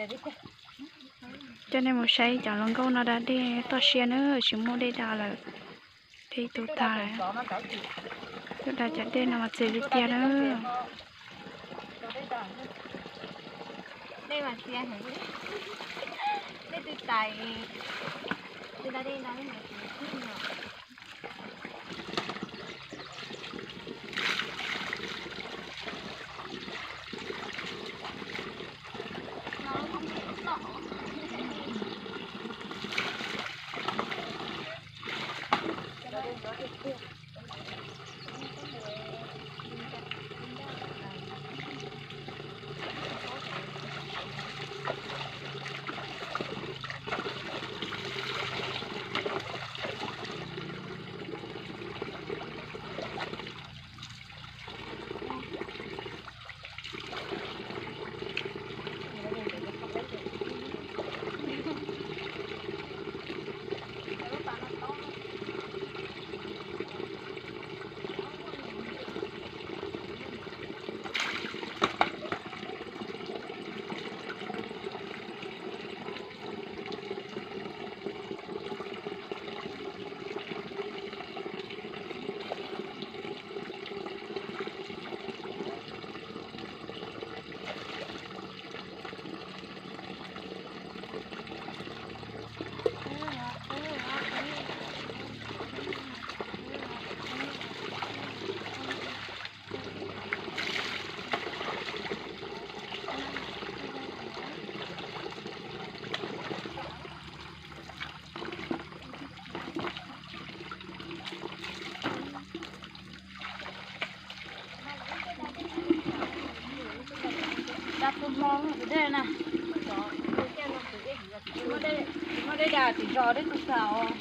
Coj nej mus saib cov hluas nkauj no da dej toj siab na, tsis muaj dej da lawm. Thiab ib tug tag, tuaj da cov dej no mas txias li tiag na. Da tus hmo tus dej na, muaj dej da tim zos dej tus tag os.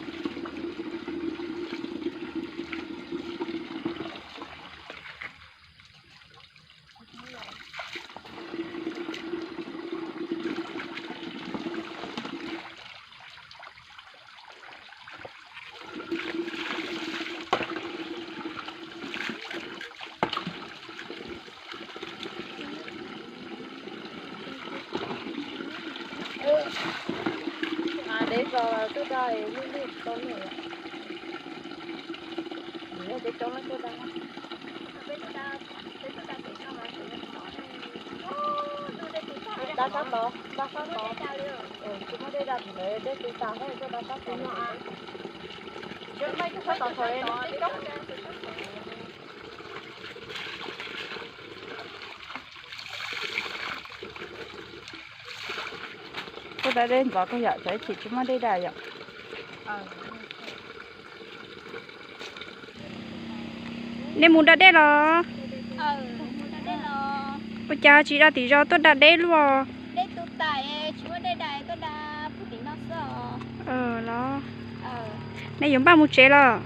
Deb zos tuaj da lwj lwj tsis tau lwj. Yog coob coob tuaj da. Da sab tod, da sab tod. Tsis muaj dej da tim ntawd, dej twb tag thiab tuaj da sab tod no. Sab tod thaum dej coob. Tuaj da dej ntxov kawg yom, tsam ib chim tsis muaj dej da yom. Nej mus da dej los? Ua cas tsis da tim zos tuaj da deb luaj? Los, nej yuav npaj mus tsev los?